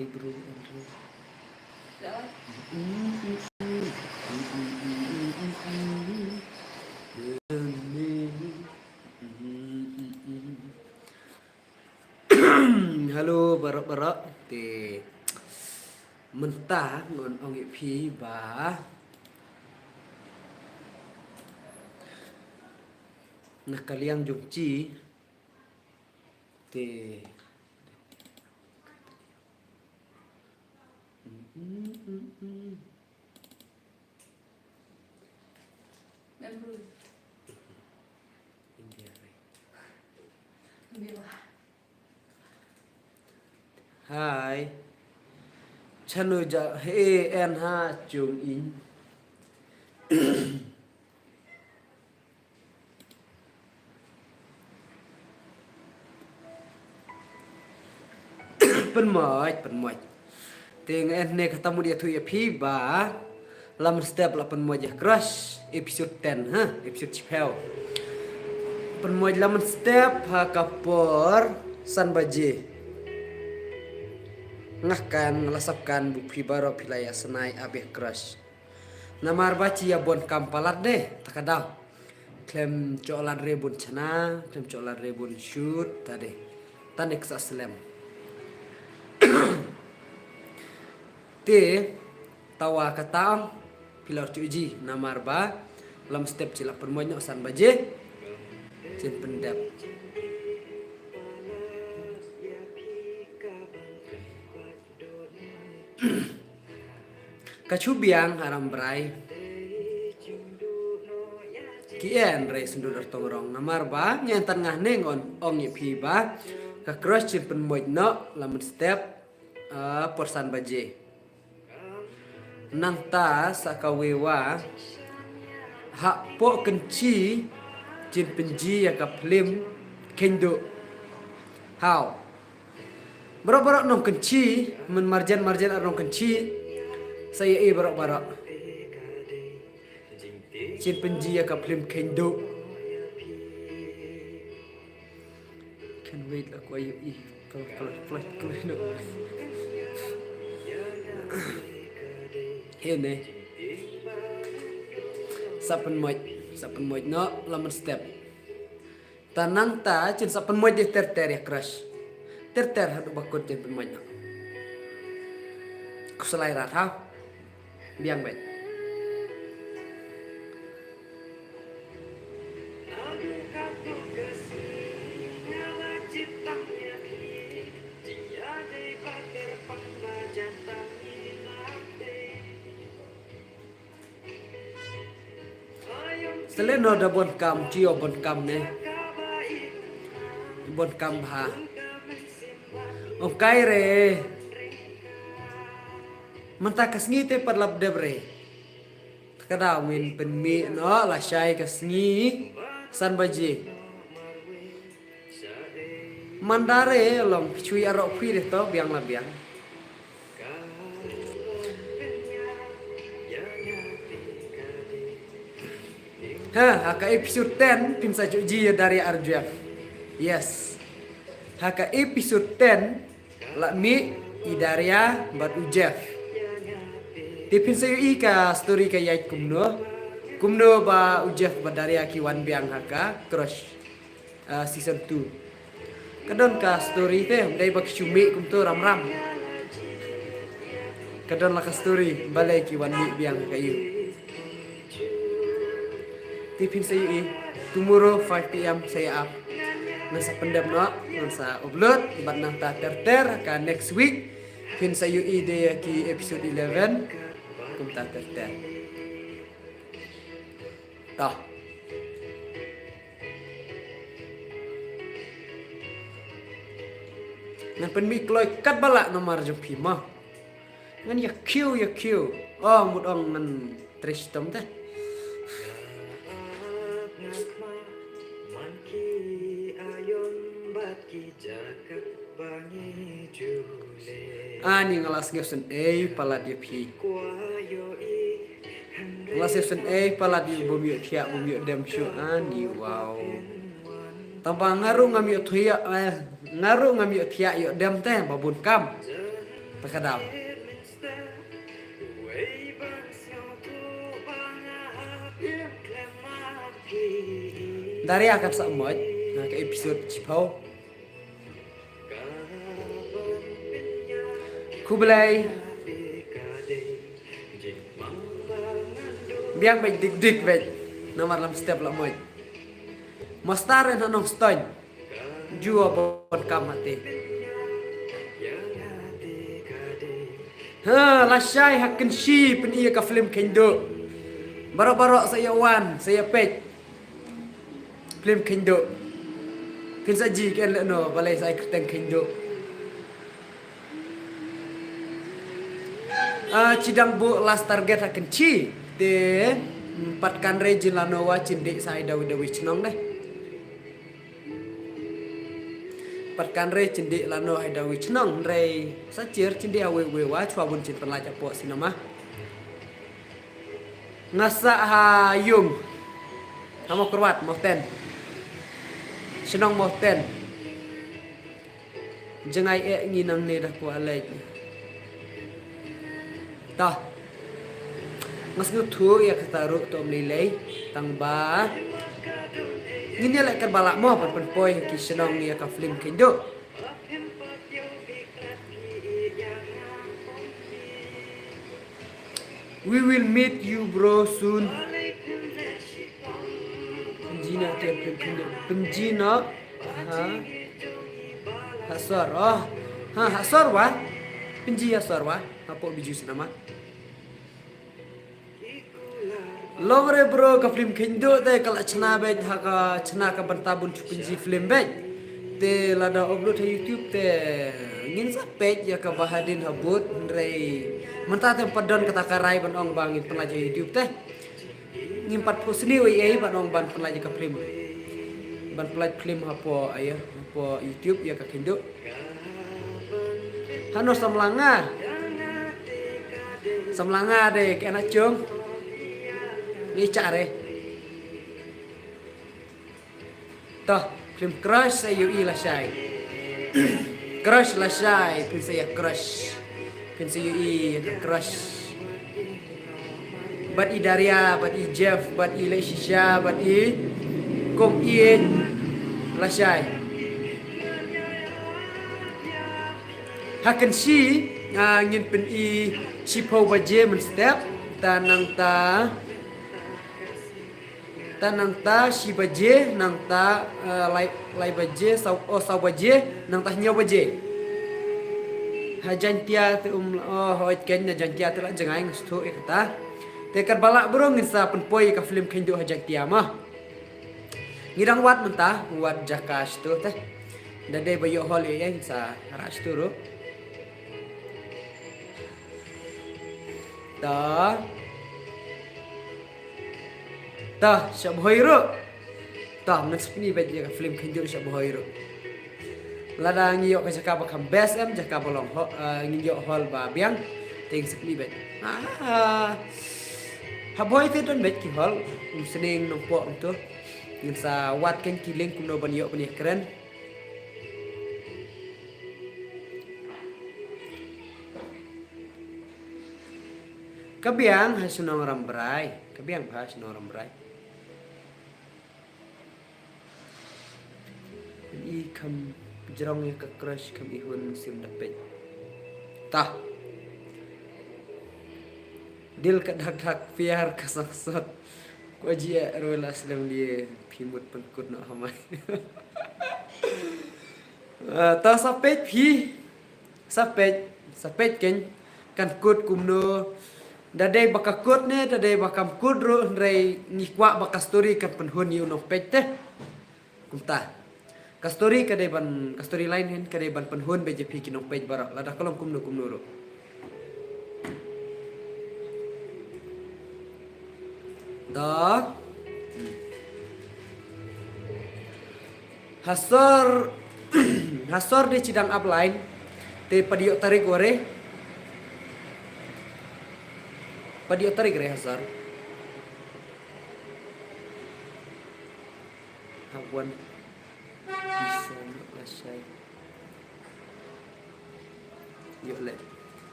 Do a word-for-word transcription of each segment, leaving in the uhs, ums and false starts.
Bro, Andrew. Hello, baroh baroh. Te mynta ngan ong ïa phi ba na ka liang jong ki te Hai. Chanu ja he en ha chung in. Pynmoj, pynmoj. Te nga en ne kata mut ïathuh ïa phi ba Lam Step la pynmoj ïa Crush episode ten, ha, episode shiphew. Pynmoj Lam Step ha ka por san baje. Nga kan, nga la sap kan ba phi baroh phi la ïa snai ap ïa Crush. Namar ba ki ïa bun kam palat de, ta ka daw. Khlem jooh lad re bun chna, khlem jooh lad re bun shoot, ta de. Tang de ksa slem. Te, tawa kata ong, phi la ju ïohi, namar ba Lam Step ki la pynmoj noh san baje. Kin pyndep. Ka shu biang ha Rambrai. Ki en re syndur ar tong rong namar ba ngi en tan nga ne ngan ong ïa phi ba ka Crush kin pynmoj noh Lam Step, ah, por san baje. Nangta sa kawei wa hapoh Kynshi kin pynji ïa ka phlim Kheiñduh. Haw. Baroh baroh nong Kynshi, mynmarjan marjan ar nong Kynshi. Sa ïa i baroh baroh. Kin pynji ïa ka phlim Kheiñduh. Can't wait la kwah ïohi. Kal kal kal kal no. He ne. Sa pynmoj, sa pynmoj noh Lam Step. Ta nangta kin sa pynmoj de ter ter ïa Crush. Ter ter haduh ba kut kin pynmoj noh. Khuslai rat ha. Biang beit. Selen no da bun kam, chi o bun kam ne. Bun kam bha. Ong kai re. Mynta ka sngi te pat lap dep re. Ka daw ngin pynmih noh lashai ka sngi san baje. Mandare long phi chui arok phi deh to biang la biang. Ha, ha ka episode ten phin sa ju ji ïa Daria ar Jeff. Yes. Ha ka episode ten la mih i Daria bad u Jeff. Te phin sa ïohi ka story ka ïaid kumno. Kumno ba u Jeff bad Daria ki wan biang ha ka Crush, ah, season two. Ka don ka story te, ym dei ba ki shu mih kumto ram ram. Ka don la ka story, balei ki wan mih biang ha ka ïing. Te phin sa ïohi, tomorrow five P M sa ïa ap. Ngan sa pyndep noh, ngan sa upload, bad nangta ter ter, ka next week. Phin sa ïohi de ïa ki episode eleven, kumta ter ter. Tah. Ngan pynmih kloi katba lah namar jong phi mo. Ngan ïa kiew, ïa kiew. Oh, mut ong ngan trei shitom te. Ani nga la sngewsynei palat ïa phi. Nga la sngewsynei palat ïa bym ïoh thiah bym ïoh dem shuh ani wow. Tangba nga ruh ngam ïoh thiah, eh, nga ruh ngam ïoh thiah ïoh dem te ba bun kam. Ka daw. Daria kan sa moj na ka episode chipau. Khublei. Biang beit dik dik beit. Namar lam step la moj. Mastar en hanong stoin. Jua bon kam hati. Ha, lashai ha Kynshi pyn-i ka film Kheiñduh. Baro baro sa ïa wan, sa ïa peit. Film Kheiñduh. Phin sa ji ken le no, balei sa ai kyrteng Kheiñduh. Ah, chi dang buh last target ha Kynshi. Te, mm, pat kan re jin lano wa chin dei sa ai dawi dawi chnong deh. Pat kan re chin dei lano ai dawi chnong, hynrei sa chier chin dei awe we wa chwa bun chin pynlait apo cinema. Nga sah ha yung. Ha Mawkyrwat, Mawten. Shnong Mawten. Jngai eh ngi nangne da kwah leit. Tah. Nga sngewthuh ïa kata ruh to ym lei lei. Tang ba ngin ïa leh kyrpad lah mo ban pynpoi ki shnong ïa ka film Kheiñduh. We will meet you bro soon. Pynji na te pynji na ha ha sor oh ha ha sor wa pynji ha sor wa hapoh Bijou Cinema. Long re bro, ka film Kheiñduh te ka la chna beit ha ka chna ka bynta bun shu pynji film beit. Te lada upload ha YouTube te ngin sa peit ïa kaba hadien habud, hynrei mynta te ym pat don kata ka rai ban ong ba ngin pynlait ha YouTube te. Ngim pat phohsniew ei ei ban ong ban pynlait ïa ka film. Ban pynlait film hapoh ïa hapoh YouTube ïa ka Kheiñduh. Hano samla nga. Samla nga de ka na chung. Ni chare. Toh, film Crush sa ïohi lashai. Crush lashai, phin sa ïa crush. Phin sa ïohi ïa ka Crush. Bad i Daria, bad i Jeff, bad i Leishisha, bad i Kong i lashai. Ha Kynshi, ah, ngin pyn-i shiphew baje mynstep, ta nangta, ta nangta shi baje, nangta, ah, lai, lai baje, saw, oh, saw baje, nangta hynñiew baje. Ha Jaintia te um, oh, hooid kein na Jaintia te la jngai nga sngewthuh ïa kata. Te katba lah bro ngin sa pynpoi ïa ka film Kheiñduh ha Jaintia mo. Ngi dang wad mynta, wad jaka shatu te. Da dei ba ïoh hall ïa ïa sa rah shatu ruh. Ta. Ta, sha Bhoi ruh. Ta, ngan sa pyni beit ïa ka film Kheiñduh sha Bhoi ruh. Lada ngi ïoh ka jaka ba kham best em, jaka ba long ho, eh, ngin ïoh hall ba biang, te ngin sa pyni beit. Ah, ha Bhoi te don beit ki hall, Umsning, Nongpoh, kumto. Ngin sa wad kein ki link kumno ban ïoh ban ïakren. Ka biang ha shnong Rambrai, ka biang ha shnong Rambrai. I kham jrong ïa ka Crush kham i hun sim da peit. Ta. Dil ka dak dak piar ka sangsot. Ko ji e roi la slem die phi mut pynkut noh ha mai. Ah, ta sa peit phi. Sa peit, sa peit kein, kan kut kumno. Da dei ba ka kut ne, da dei ba kam kut ruh, hynrei ngi kwah ba ka story kan pynhun ïa u nongpeit te. Kumta. Ka story ka dei ban, ka storyline hin ka dei ban pynhun beit ïa phi ki nongpeit baroh. Lada ka long kumno kumno ruh. Da. Ha sor, ha sor de chi dang upline. Te pat ïoh tarik ware. Pat ïoh tarik re ha sor. Ha wan. Bisa lashai. Ïoh leh.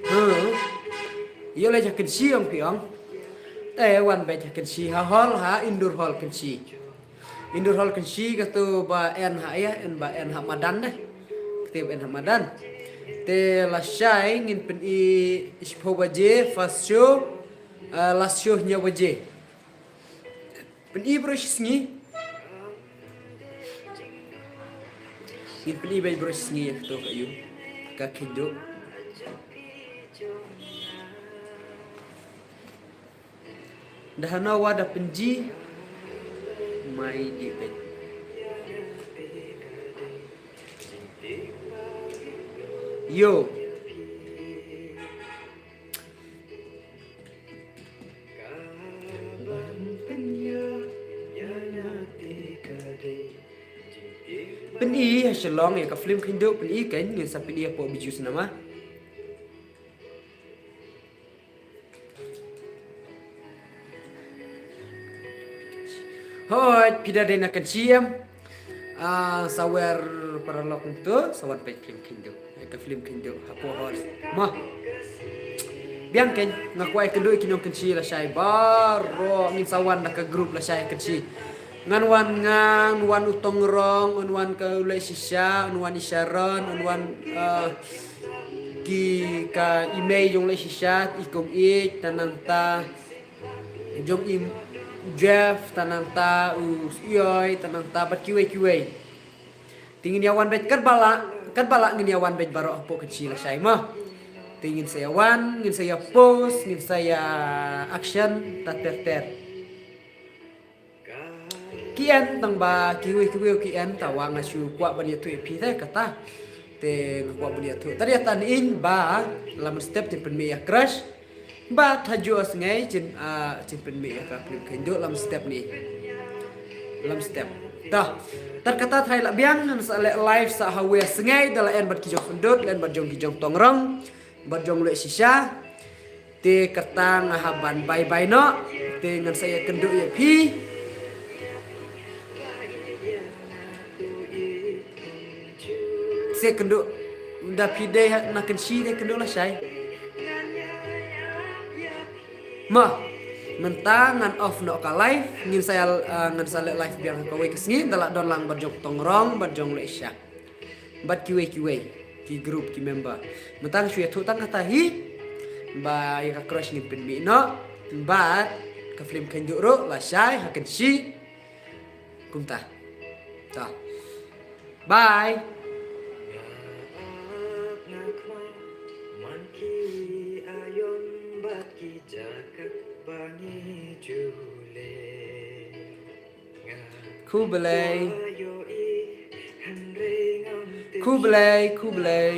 Huh? Ïoh leh ha Kynshi ong phi ong. Te wan beit ha Kynshi ha hall ha Indoor Hall Kynshi. Indoor Hall Kynshi kato ba en ha ïa en ba en ha madan deh. Kate ba en ha madan. Te lashai ngin pyni shiphew baje first show. Uh, last show hynñiew baje. Pyni baroh shi sngi. Ngin pyni beit baroh shi sngi ïa kato ka ïu ka khynduh. Da hana wa da pynji mai di beit. Yo. Pyni ha Shillong ïa ka film khynduh pyni kan ngin sa pyni ïa pok bijus nama. Hoi, phi da dei na Kynshi em. Ah, sa wer paralok ntu, sa wan peit film khynduh. Ïa ka film khynduh hapoh hall. Mo. Biang kan, nga kwah ïa kynduh ïa ki nong Kynshi lashai baroh ngin sa wan da ka group lashai Kynshi. Ngan wan nga, un wan u Tongrong, un wan ka u Leh Shisha, un wan i Sharon, un wan, ah, ki ka i mei jong Leh Shisha, i Kong Ïeit, ta nangta jong i Jeff, ta nangta u Sioi, ta nangta bad kiwei kiwei. Te ngin ïa wan beit katba lah, katba lah ngin ïa wan beit baroh hapoh Kynshi lashai mo. Te ngin sa ïa wan, ngin sa ïa pose, ngin sa ïa action, ta ter ter. Ki en tang ba kiwei kiwei ki en, ta wa nga shu kwah ban ïathuh ïa phi te kata. Te nga kwah ban ïathuh. Tang ïa tang in ba lam step te pynmih ïa crush. Bad ha ju sngi chin, ah, chin pynmih ïa ka film khynduh lam step ni. Lam step. Tah. Tar kata trai la biang ngan sa leh live sa ha wei sngi da la en bad ki jong Pyndut, la en bad jong ki jong Tongrong, bad jong Leh Shisha. Te kata nga hap ban bye bye noh. Te ngan sa ïa kynduh ïa phi. Sa kynduh da phi dei na Kynshi te kynduh lashai. Ma, mynta ngan off noh ka live, ngin sa ïa, ah, ngan sa leh live biang kawei ka sngi, da la don lang bad jong Tongrong, bad jong Leh Shisha. Bad kiwei kiwei, ki group ki member. Mynta ngan shu ïathuh tang kata hi, ba ïa ka crush ngin pynmih noh, bad ka film khynduh ruh, lashai, ha Kynshi. Kumta. Ta. Bye. Khublei. Khublei, khublei.